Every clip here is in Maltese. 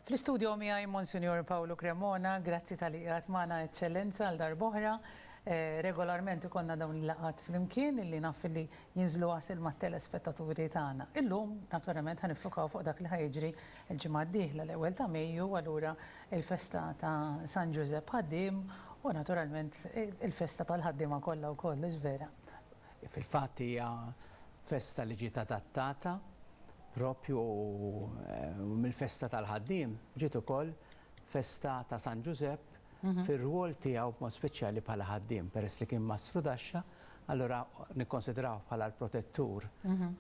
Fl-istudio miegħi Monsinjur Pawlu Cremona, grazzi talli qiegħed magħna Eċċellenza għal darb'oħra. Regolarment ikollna dawn il-laqgħat flimkien illi naf illi jinżlu għasel mat-telespettaturi tagħna. Illum, naturalment, ħa niffukaw fuq dak li ħa jiġri l-ġimgħa d-dieħla, l-ewwel ta' Mejju, allura il-festa ta' San Ġużepp Ħaddiem u naturalment il-festa tal-ħaddiema kollha wkoll, hux vera? Fil-fatt hija festa li ġiet adattata propju mill-festa tal-ħaddiem, ġiet ukoll festa ta' San Ġużepp fir-rwol tiegħu b'mod speċjali bħala ħaddiem, peress li kien mastrudaxxa, allura nikkonsidrawh bħala l-protettur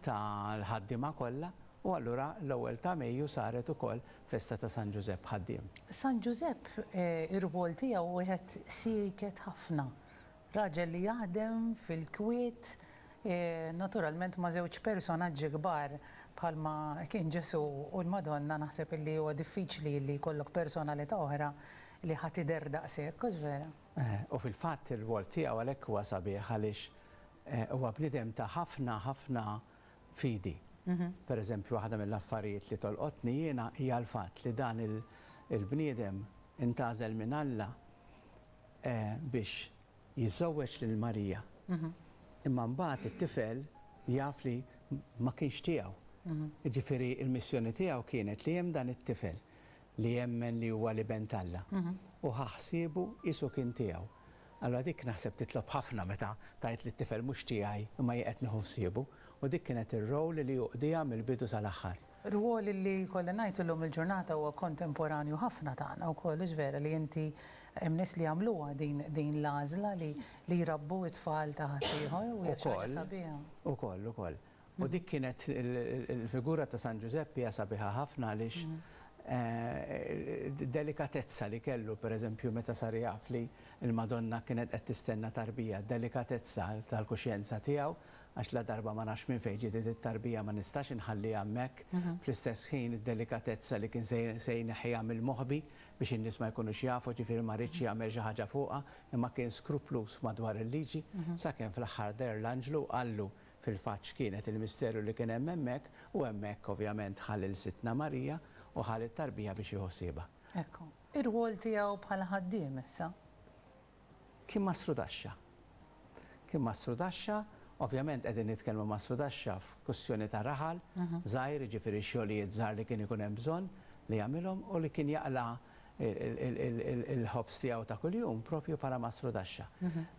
tal-ħaddiema kollha u allura l-ewwel ta' Mejju saret ukoll festa ta' San Ġużepp ħaddiem. San Ġużepp ir-rwol tiegħu wieħed sieket ħafna. Raġel li jaħdem fil-kwiet, naturalment ma' żewġ personaġġi kbar bħalma kien Ġesù u l-Madonna naħseb illi huwa diffiċli li jkollok personalità oħra li ħa tidher daqshekk, hux vera? U fil-fatt ir-rwol tiegħu għalhekk huwa sabiħ għaliex huwa bniedem ta' ħafna ħafna fidi. Per eżempju waħda mill-affarijiet li tolqotni jiena hija l-fatt li dan il-bniedem intgħażel minn Alla biex jiżżewweġ lil Marija. Imma mbagħad it-tifel jaf li ma kienx tiegħu. Jiġifieri l-missjoni tiegħu kienet li hemm dan it-tifel li jemmen li huwa l-Iben t'Alla u ħa ħsiebu qisu kien tiegħu. Allura dik naħseb titlob ħafna meta tgħid li t-tifel mhux tiegħi imma jien qed nieħu ħsiebu u dik kienet ir-role li hu qdieha mill-bidu sal-aħħar. Rwol li jkolli ngħid illum il-ġurnata huwa kontemporanju ħafna tagħna wkoll, hux vera li inti hemm nies li jagħmluha din din l-għażla li li jrabbu t-tfal ta' ħaddieħor u hija xi ħaġa sabiħa. Ukoll, ukoll. U dik kienet il-figura ta' San Ġużepp hija sabiħa ħafna għaliex delikatezza li kellu pereżempju meta sar jaf li l-Madonna kienet qed tistenna tarbija, delikatezza tal-kuxjenza tiegħu għax ladarba ma nafx minn fejn ġiet it-tarbija ma nistax inħalliha hemmhekk, fl-istess ħin id-delikatezza li kien se jneħħiha mill-moħbi biex in-nies ma jkunux jafu, ġifieri ma riedx jagħmel xi ħaġa fuqha, imma kien skrupluż madwar il-liġi, sakemm fl-aħħar deher l-anġlu u qallu fil-fatt x'kienet il-misteru li kien hemm hemmhekk, u hemmhekk ovvjament ħa lil Sidtna Marija u ħa lit-tarbija biex jieħu ħsiebha. Ekku. Ir-rwol tiegħu bħala ħaddiem issa. Kien mastrudaxxa. Kien mastrudaxxa, ovvjament qegħdin nitkellmu mastrudaxxa f'kwistjoni ta' raħal żgħir, jiġifieri xogħlijiet żgħar li kien ikun hemm bżonn li jagħmilhom u li kien jaqla' l-ħobż tiegħu ta' kuljum proprju bħala mastrudaxxa.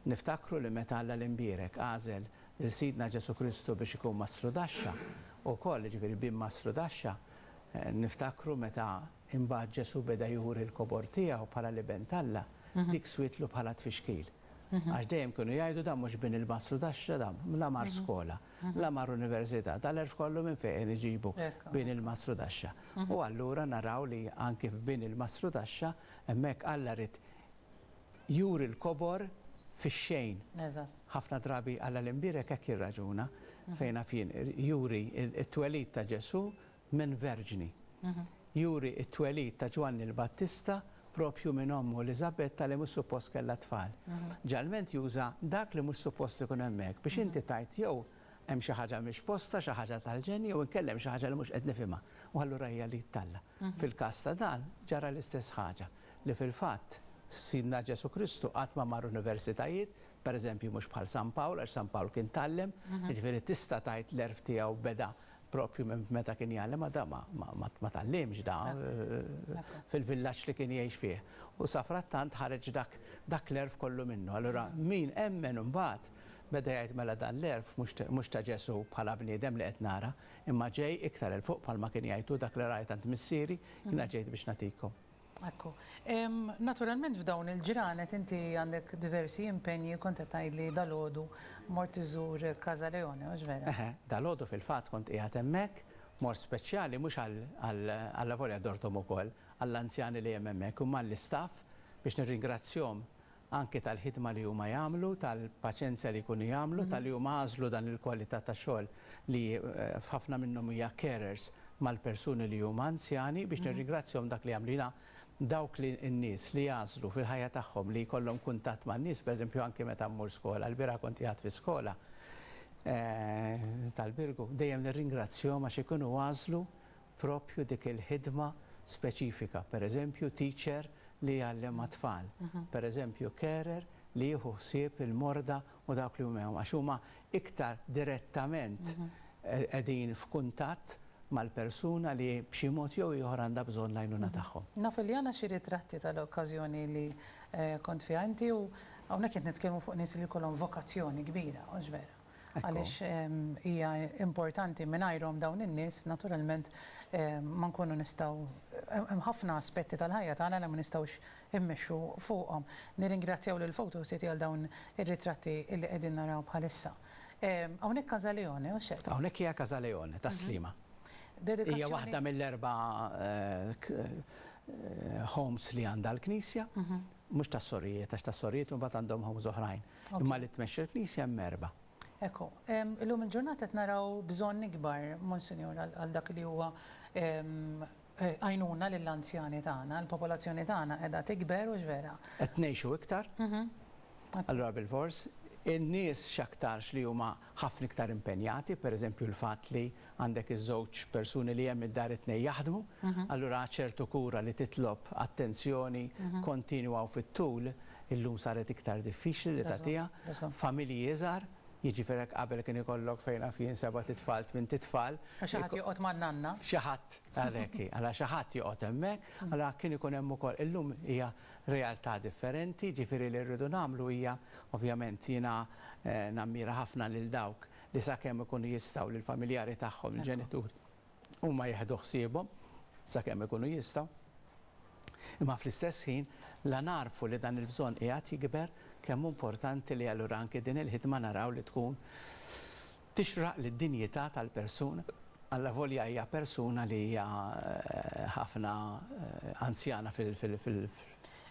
Niftakru li meta Alla l-Imbierek għażel lil Sidna Ġesù Kristu biex ikun mastrudaxxa wkoll, jiġifieri bin mastrudaxxa, niftakru meta imbagħad Ġesù beda juri l-kobor tiegħu bħala l-Iben t'Alla, Dik swietlu bħala tfixkil. Għax dejjem kienu jgħidu dan mhux bin il-mastrudaxxa dan la mar skola, la mar università, dal-għerf kollu minn fejn iġibu bin il-mastrudaxxa. U allura naraw li anki f'bin il-mastrudaxxa hemmhekk Alla ried juri l-kobor fix-xejn. Ħafna drabi Alla l-Imbierek hekk jirraġuna, fejn naf jien, juri t-twelid ta' Ġesù minn verġni. Juri t-twelid ta' Ġwanni l-Battista proprju minn ommu Eliżabetta li mhux suppost kellha tfal. Ġalment juża dak li mhux suppost ikun hemmhekk biex inti tgħid jew hemm xi ħaġa mhix postha, xi ħaġa tal-ġenn jew inkella hemm xi ħaġa li mhux qed nifhimha. U allura hija l-id t'Alla. Fil-każ ta' dan ġara l-istess ħaġa, li fil-fatt Sidna Ġesù Kristu qatt ma mar universitajiet, pereżempju mhux bħal San Pawl għax San Pawl kien tgħallem, jiġifieri tista' tgħid l-għerf tiegħu beda Propju minn meta kien jgħallem, ma da ma tgħallimx da fil-villaġġ li kien jgħix fih. U safrattant ħareġ dak dak l-għerf kollu minnu. Allura min emmen imbagħad beda jgħid mela dan l-għerf mhux ta' Ġesù bħala bniedem li qed nara, imma ġej iktar 'il fuq bħalma kien jgħid hu dak li rajt għand Missieri, jiena ġejt biex nagħtikom. Ekku. Naturalment f'dawn il-ġranet inti għandek diversi impenji, kont qed tgħidli dalgħodu mort iżżur Casa Leone, hux vera? Eħe, dalgħodu fil-fatt kont qiegħed hemmhekk, mort speċjali mhux għal allavolja dorthom ukoll, għall-anzjani li hemm hemmhekk, imma għall-istaff biex nirringrazzjhom anki tal-ħidma li huma jagħmlu, tal-paċenzja li jkunu jagħmlu, talli huma għażlu dan il-kwalità ta' xogħol li f'ħafna minnhom hija carers mal-persuni li huma anzjani, biex nirringrazzjahom dak li jagħmlu. Jiena dawk li n-nies li jagħżlu fil-ħajja tagħhom li jkollhom kuntatt man-nies, pereżempju anki meta mmur skola, lbieraħ kont qiegħed fi skola tal-Birgu, dejjem nirringrazzjahom għax ikunu għażlu proprju dik il-ħidma. speċifika, pereżempju teacher li jgħallem mat-tfal, pereżempju carer li jieħu ħsieb il-morda u dawk li huma għax huma iktar direttament qegħdin f'kuntatt mal-persuna li b'xi mod jew ieħor għandha bżonn l-għajnuna tagħhom. Naf li għandna xi ritratti tal-okkażjoni li kont fiha inti u hawnhekk qed nitkellmu fuq nies li jkollhom vokazzjoni kbira, hux vera? Għaliex hija importanti mingħajrhom dawn in-nies naturalment ma nkunu nistgħu hemm ħafna aspetti tal-ħajja tagħna li ma nistgħux immexxu fuqhom. Nirringrazzjaw lil Photo City għal dawn ir-ritratti li qegħdin naraw bħalissa. Hawnhekk Casa Leone, hux hekk? Hawnhekk hija Casa Leone, Tas-Sliema. Hija waħda mill-erba' homes li għandha l-Knisja, mhux tas-sorijiet, għax tas-sorijiet imbagħad għandhom homes oħrajn. Imma li tmexxi l-Knisja hemm erbgħa. Ekku. Illum il-ġurnata qed naraw bżonn ikbar, Monsinjur, għal dak li huwa għajnuna lill-anzjani tagħna. Il-popolazzjoni tagħna qiegħda tikber, hux vera? Qed ngħixu iktar. Allura bilfors, in-nies x'aktarx li huma ħafna iktar impenjati, pereżempju l-fatt li għandek iż-żewġ persuni li hemm id-dar it-tnejn jaħdmu, allura ċertu kura li titlob attenzjoni kontinwa u fit-tul illum saret iktar diffiċli li tagħtiha. Familji iżgħar, jiġifieri jekk qabel kien ikollok fejn naf jien sebat itfal, tmint itfal. Xi ħadd joqgħod man-nanna. Xi ħadd, għalhekk hi, allura xi ħadd joqgħod hemmhekk, allura kien ikun hemm ukoll. Illum hija realtà differenti, jiġifieri li rridu nagħmlu hija, ovvjament jiena nammira ħafna lil dawk li sakemm ikunu jistgħu lill-familjari tagħhom, il-ġenituri, huma jieħdu ħsiebhom sakemm ikunu jistgħu. Imma fl-istess ħin la nagħrfu li dan il-bżonn qiegħed jikber, kemm hu importanti li allura anki din il-ħidma naraw li tkun tixraq lid-dinjità tal-persuna, allavolja hija persuna li hija ħafna anzjana fil.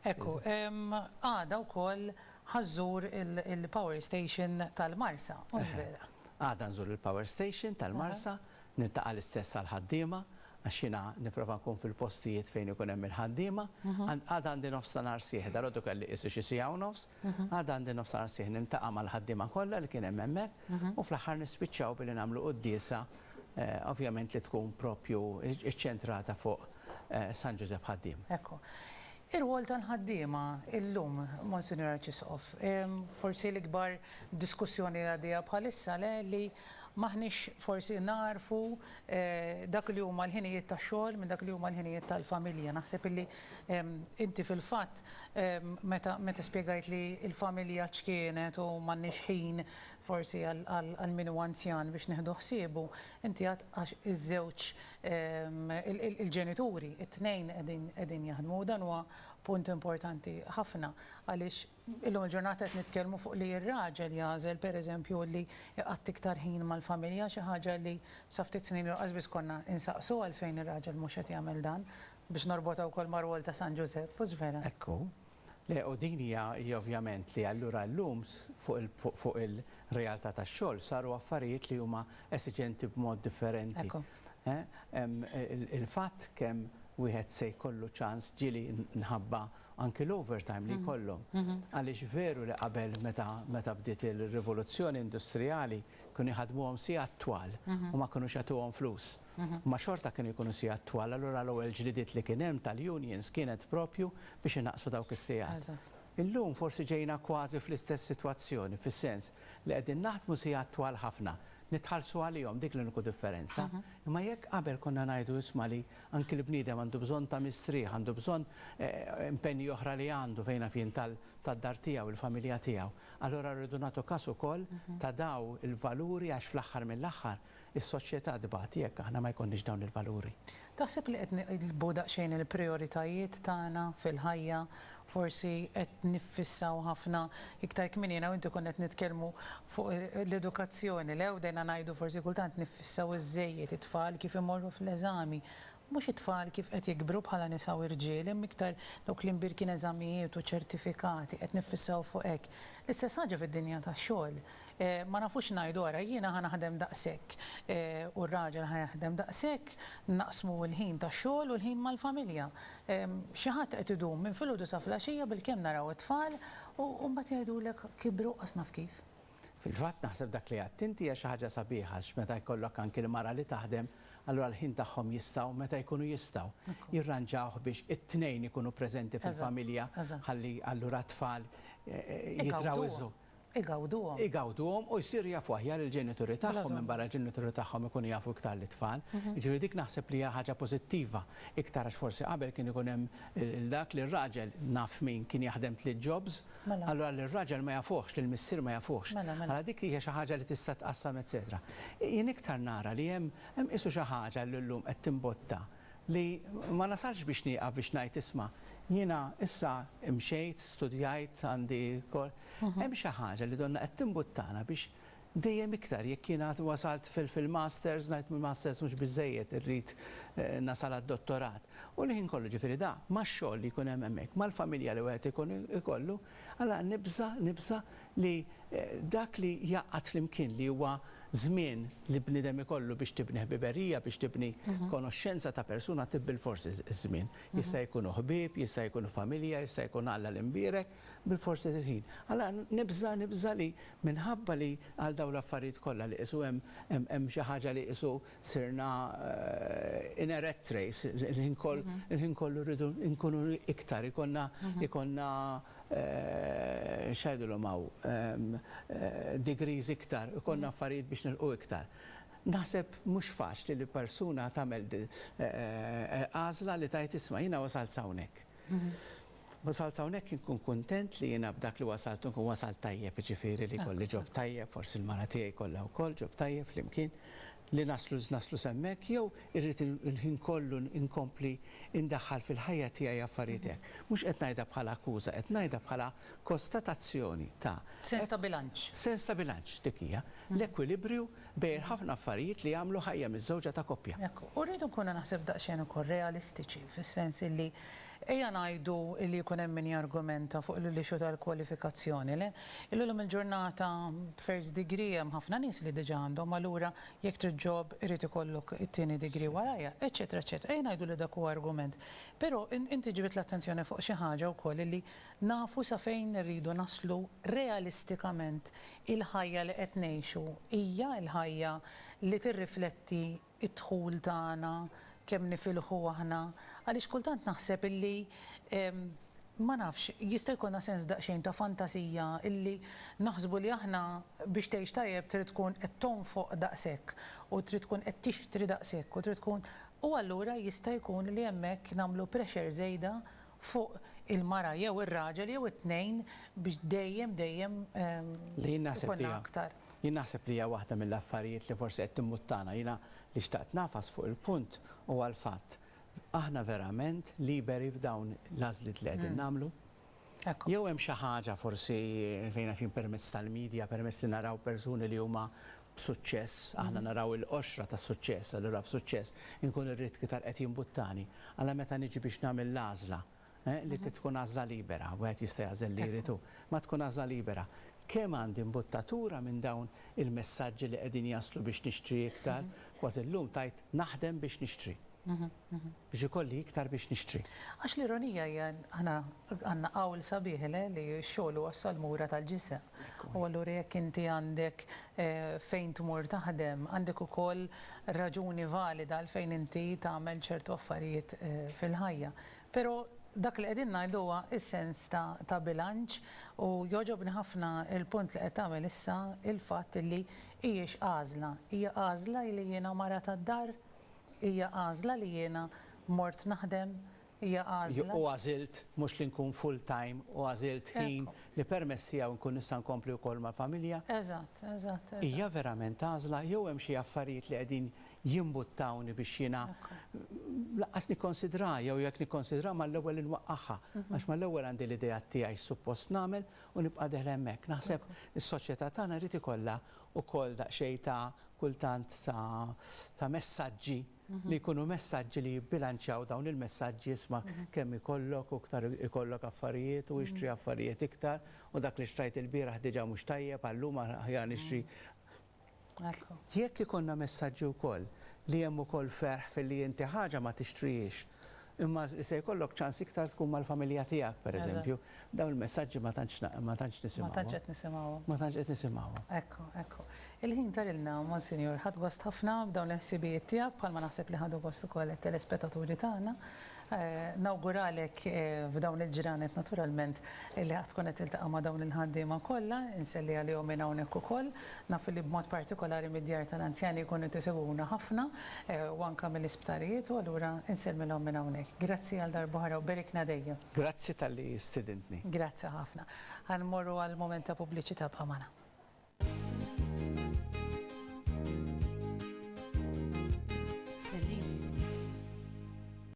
Ekku, għada wkoll ħa żżur il-power station tal-Marsa, hux vera? Għada nżur il-power station tal-Marsa, niltaqa' l-istess għall-ħaddiema, għax jiena nipprova nkun fil-postijiet fejn ikun hemm il-ħaddiema. Għada għandi nofs ta' nhar sieħ, dalgħodu kelli qisu xi siegħa u nofs, għada għandi nofs ta' nhar sieħ niltaqa' mal-ħaddiema kollha li kien hemm hemmhekk u fl-aħħar nispiċċaw billi nagħmlu quddiesa ovvjament li tkun propju ċċentrata fuq San Ġużepp Ħaddiem. Ekku. Ir-rwol tal-ħaddiema illum, Monsinjur Arċisqof, forsi l-ikbar diskussjoni li għaddejja bħalissa le li m'aħniex forsi nagħrfu dak li huma l-ħinijiet tax-xogħol minn dak li huma l-ħinijiet tal-familja. Naħseb illi inti fil-fatt meta meta spjegajt li l-familja ċkienet u m'għandniex ħin forsi għal min hu anzjan biex nieħdu ħsiebu, inti għedt għax iż-żewġ il-ġenituri, it-tnejn qegħdin jaħdmu u dan huwa punt importanti ħafna għaliex illum il-ġurnata qed nitkellmu fuq li r-raġel jagħżel pereżempju li jqatta' iktar ħin mal-familja, xi ħaġa li sa ftit snin ilu qas biss konna insaqsu għalfejn ir-raġel mhux qed jagħmel dan, biex norbotha wkoll mar-rwol ta' San Ġużepp, hux vera? Hekk hu. Le, u din hija hija ovvjament li allura llum fuq fuq il-realtà tax-xogħol saru affarijiet li huma esiġenti b'mod differenti. Ekku. Il-fatt kemm wieħed se jkollu ċans ġieli nħabba anki l-overtime li jkollhom. Għaliex veru li qabel meta meta bdiet il-rivoluzzjoni industrijali kienu jħaddmuhom sigħat twal u ma kinux jagħtuhom flus. Imma xorta kienu jkunu sigħat twal, allura l-ewwel ġlidiet li kien hemm tal-unions kienet propju biex inaqqsu dawk is-sigħat. Illum forsi ġejna kważi fl-istess sitwazzjoni, fis-sens li qegħdin naħdmu sigħat twal ħafna, nitħallsu għalihom, dik l-uniku differenza. Imma jekk qabel konna ngħidu isma' li anki l-bniedem għandu bżonn ta' mistrieħ, għandu bżonn impenji oħra li għandu fejn naf jien tad-dar tiegħu, il-familja tiegħu, allura rridu nagħtu każ ukoll ta' daw il-valuri għax fl-aħħar mill-aħħar Is-soċjetà tbati jekk aħna ma jkollniex dawn il-valuri. Taħseb li qed neqilbu daqsxejn il-prijoritajiet tagħna fil-ħajja? Forsi qed niffissaw ħafna iktar kmieni jiena u inti konna qed nitkellmu fuq l-edukazzjoni, le? U bdejna ngħidu forsi kultant niffissaw iżżejjed it-tfal kif imorru fl-eżami. Mhux it-tfal kif qed jikbru bħala nisa u rġiel, imma iktar dawk l-imbierkin eżamijiet u ċertifikati, qed niffissaw fuq hekk. L-istess ħaġa fid-dinja tax-xogħol. Ma nafux ngħidu ara jiena ħa naħdem daqshekk u r-raġel ħa jaħdem daqshekk, naqsmu l-ħin tax-xogħol u l-ħin mal-familja. Xi ħadd qed idum minn filgħodu sa filgħaxija bilkemm naraw it-tfal u mbagħad jgħidulek kibru qas naf kif. Fil-fatt naħseb dak li għedt inti hija xi ħaġa sabiħa għax meta jkollok anki l-mara li taħdem, allura l-ħin tagħhom jistgħu, meta jkunu jistgħu, jirranġawh biex it-tnejn ikunu preżenti fil-familja ħalli allura t-tfal jidraw iż-żewġ. Igawduhom. Igawduhom u jsiru jafu aħjar il-ġenituri tagħhom minbarra l-ġenituri tagħhom ikunu jafu iktar lit-tfal. Jiġifieri dik naħseb li hija ħaġa pożittiva iktar għax forsi qabel kien ikun hemm dak li r-raġel naf min kien jaħdem tliet jobs, allura lir-raġel ma jafuhx, lill-missier ma jafuhx. Allura dik hija xi ħaġa li tista' tqassam etcetera. Jien iktar nara li hemm hemm qisu xi ħaġa li llum qed timbotta li ma nasalx biex nieqaf biex ngħid isma' jiena issa mxejt, studjajt, għandi kor. Hemm xi ħaġa li donnha qed timbuttana biex dejjem iktar jekk jiena wasalt fil-masters ngħid mill-masters mhux biżżejjed irrid nasal għad-dottorat. U l-ħin kollu ġifieri da max-xogħol li jkun hemm hemmhekk, mal-familja li wieħed ikun ikollu, allura nibża' nibża' li dak li jgħaqqad flimkien li huwa żmien li bniedem ikollu biex tibni ħbiberija, biex tibni konoxxenza ta' persuna trid bilfors iż-żmien. Jista' jkunu ħbieb, jista' jkunu familja, jista' jkun Alla l-imbierek, bilfors irid il-ħin. Allura nibża' nibża' li minħabba li għal dawn l-affarijiet kollha li qisu hemm hemm xi ħaġa li qisu sirna in a rat race, il-ħin kollu rridu nkunu iktar, ikollna ikollna x'għidulhom hawn, degrees iktar, ikollna affarijiet biex nilħqu iktar. Naħseb mhux faċli li persuna tagħmel għażla li tgħid isma' jiena wasalt s'hawnhekk. Wasalt s'hawnhekk inkun kuntent li jiena b'dak li wasalt nkun wasalt tajjeb, jiġifieri li jkolli job tajjeb, forsi l-mara tiegħi jkollha wkoll job tajjeb flimkien, li naslu naslu s'hemmhekk jew irrid il-ħin kollu nkompli indaħħal fil-ħajja tiegħi affarijiet hekk. Mhux qed ngħidha bħala akkuża, qed ngħidha bħala kostatazzjoni ta' Sens ta' bilanċ. Sens ta' bilanċ, dik hija. L-ekwilibriju bejn il-ħafna affarijiet li jagħmlu ħajja miżżewġa ta' koppja. Ekku. U rridu nkunu naħseb daqsxejn ukoll realistiċi fis-sens illi ejja ngħidu illi jkun hemm min jargumenta fuq l-issue tal-kwalifikazzjoni, le? Illum il-ġurnata b'first degree hemm ħafna nies li diġà għandhom allura jekk trid job irid ikollok it-tieni degree warajha, eċċetera eċċetera. Ejja ngħidu li dak huwa argument. Però inti ġbidt l-attenzjoni fuq xi ħaġa wkoll illi nafu sa fejn irridu naslu realistikament il-ħajja li qed ngħixu hija l-ħajja li tirrifletti d-dħul tagħna, kemm nifilħu aħna, għaliex kultant naħseb illi ma nafx, jista' jkollna sens daqsxejn ta' fantasija illi naħsbu li aħna biex tgħix tajjeb trid tkun qed tonfoq daqshekk u trid tkun qed tixtri daqshekk u trid tkun u allura jista' jkun li hemmhekk nagħmlu pressure żejda fuq il-mara jew ir-raġel jew it-tnejn biex dejjem dejjem Li jien naħseb li ikollna hija aktar. Jien naħseb li hija waħda mill-affarijiet li forsi qed timmuttana. Jiena li xtaqt nagħfas fuq il-punt huwa l-fatt aħna verament liberi f'dawn l-għażliet li qegħdin nagħmlu? Jew hemm xi ħaġa forsi fejn naf jien permezz tal-media, permezz li naraw persuni li huma b'suċċess, aħna naraw il-qoxra tas-suċċess, allura b'suċċess inkun irrid iktar qed jimbuttani. Alla meta niġi biex nagħmel l-għażla, li trid tkun għażla libera, wieħed jista' jagħżel li jrid hu, ma tkun għażla libera. Kemm għandi imbuttatura minn dawn il-messaġġi li qegħdin jaslu biex nixtri iktar, kważi llum tgħid naħdem biex nixtri. Biex ikolli iktar biex nixtri. Għax l-ironija hija, aħna għandna qawl sabiħ, le, li x-xogħol huwa s-salmura tal-ġisem. U allura jekk inti għandek fejn tmur taħdem, għandek ukoll raġuni valida għalfejn inti tagħmel ċertu affarijiet fil-ħajja. Però dak li qegħdin ngħidu huwa s-sens ta' bilanċ u jogħġobni ħafna l-punt li qed tagħmel issa il-fatt li hijiex għażla. Hija għażla li jiena mara tad-dar? Hija għażla li jiena mort naħdem? Hija għażla. U għażilt mhux li nkun full time u għażilt ħin li permezz tiegħu nkun nista' nkompli wkoll mal-familja? Eżatt, eżatt, eżatt. Hija verament għażla jew hemm xi affarijiet li qegħdin jimbuttawni biex jiena lanqas nikkonsidra jew jekk nikkonsidra mal-ewwel inwaqqagħha għax mal-ewwel għandi l-ideat tiegħi x'suppost nagħmel u nibqa' dieħla hemmhekk. Naħseb is-soċjetà tagħna jrid ikollha wkoll daqsxejn ta' kultant ta' ta' messaġġi li jkunu messaġġi li jibbilanċjaw dawn il-messaġġi isma' kemm ikollok u iktar ikollok affarijiet u ixtri affarijiet iktar u dak li xtrajt ilbieraħ diġà mhux tajjeb għal-lum aħjar nixtri Jekk ikollna messaġġi wkoll li hemm ukoll ferħ filli inti ħaġa ma tixtrihiex. Imma se jkollok ċans iktar tkun mal-familja tiegħek, pereżempju. Dawn il-messaġġi ma tantx ma tantx nisimgħuhom. Ma tantx qed nisimgħuhom. Ma tantx qed nisimgħuhom. Ekku, ekku. Il-ħin tarilna, Monsinjur, ħadt gost ħafna b'dawn il-ħsibijiet tiegħek bħalma naħseb li ħadu gost ukoll it-telespettaturi tagħna. Nawguralek f'dawn il-ġranet naturalment li ħa tkun qed tiltaqa' ma' dawn il-ħaddiema kollha, inselli għalihom minn hawnhekk ukoll. Naf li b'mod partikolari mid-djar tal-anzjani jkunu qed isegwuna ħafna u anke mill-isptarijiet u allura insellmilhom minn hawnhekk. Grazzi għal darb'oħra u berikna dejjem. Grazzi talli stidintni. Grazzi ħafna. Ħa nmorru għal mument ta' pubbliċità bqa' magħna.